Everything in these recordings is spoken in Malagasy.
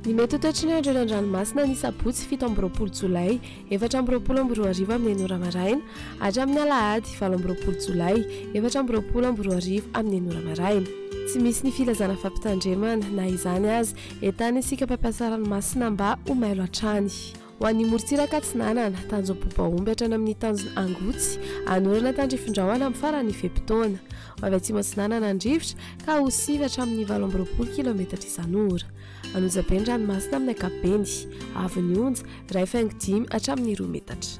Ny mety ho toetry ny andro eny an-dranomasina ny sabotsy 27 jolay 2024 amin'ny enina ora maraina hatramin'ny alahady 28 jolay 2024 amin'ny enina ora maraina. Tsy misy ny filazana fampitandremana, na izany aza, entanina isika mpampiasa ranomasina mba ho mailo hatrany. Ho an'ny morontsiraka atsinanana, tanjom-po-bahomby hatrany amin'ny tanjona Angotsy, hanorana tandrifindrahona amin'ny faran'ny fe-potoana. Ho avy atsimo atsinanana ny rivotra ka ho sivy hatramin'ny 28 kilaometatra isan'ora. An'Onjabe ny ranomasina amin'ny ankapobeny. Avo ny onja, iray faingo dimy hatramin'ny roa metatra.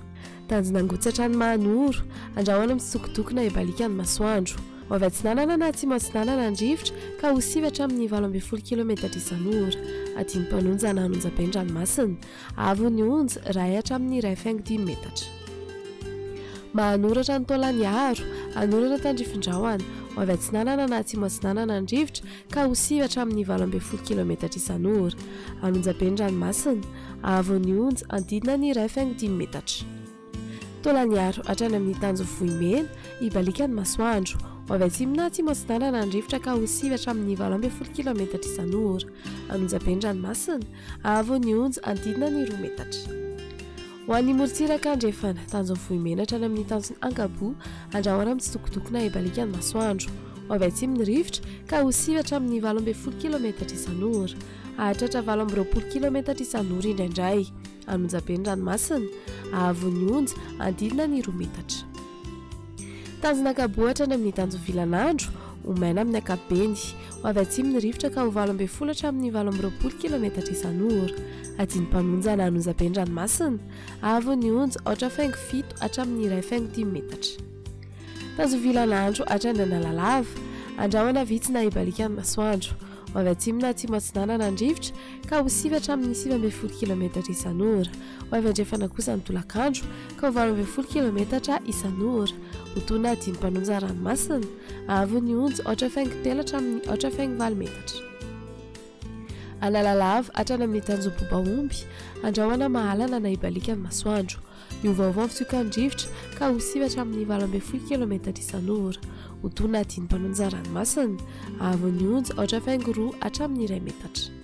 Tanjona Angotsy hatrany Mahanoro, andrahona mitsitokotoko na hibaliaka ny masoandro. Ho avy atsinanana na atsimo atsinanana ny rivotra ka ho sivy hatramin'ny 18 kilaometatra isan'ora. Adinam-panonja na an'Onjabe ny ranomasina. Avo ny onja, iray hatramin'ny iray faingo dimy metatra. Mahanoratra ny Taolagnaro, hanorana tandrifindrahona. Ho avy atsinanana na atsimo atsinanana ny rivotra ka ho sivy hatramin'ny 18 kilaometatra isan'ora. An'Onjabe ny ranomasina. Avo ny onja, anodidina ny iray faingo dimy metatra. Taolagnaro hatrany amin'ny tanjon'i Vohimena, hibaliaka ny masoandro. Ho avy atsimo na atsimo atsinanana ny rivotra ka ho sivy hatramin'ny 18 kilaometatra isan'ora. An'Onjabe ny ranomasina, avo ny onja, anodidina ny roa metatra. Ho an'ny morontsiraka andrefana, tanjon'i Vohimena hatrany amin'ny tanjon'i Ankaboa, andrahona mitsitokotoko na hibaliaka ny masoandro. Ho avy atsimo ny rivotra ka ho sivy hatramin'ny 18 kilaometatra isan'ora. Hahatratra 28 kilaometatra isan'ora indraindray. An'Onjabe ny ranomasina, hahavon'ny onja, anodidina ny roa metatra. Tanjona Ankaboa hatrany amin'ny tanjon'ny Vilanandro, ho maina amin'ny ankapobeny. Ho avy atsimo ny rivotra ka ho 18 hatramin'ny 28 kilometatra isan'ora. Adinam-panonjana An'Onjabe ny ranomasina, hahavon'ny onja, aotra faingo fito hatramin'ny iray faingo dimy metatra. Tanjon'ny Vilanandro hatrany Analalava, andrahona vitsy na hibaliaka ny masoandro. Ho avy atsimo na atsimo atsinanana ny rivotra ka ho sivy hatramin'ny 19 kilometatra isan'ora. Ho avy andrefana kosa ny tolakandro ka ho 18 kilometatra isan'ora. Ho toa na dimy mpanonja ranomasina. Avo ny onja, aotra faingo telo hatramin'ny aotra faingo valo metatra. Analalava hatrany amin'ny tanjom-bobaomby, andrahona mahalana na hibaliaka ny masoandro. Miovaova ny fitsokan-drivotra ka ho sivy hatramin'ny 18 kilometatra isan'ora. Ho toa na dimy mpanonja ranomasina. Avo ny onja, aotra faingo roa hatramin'ny iray metatra.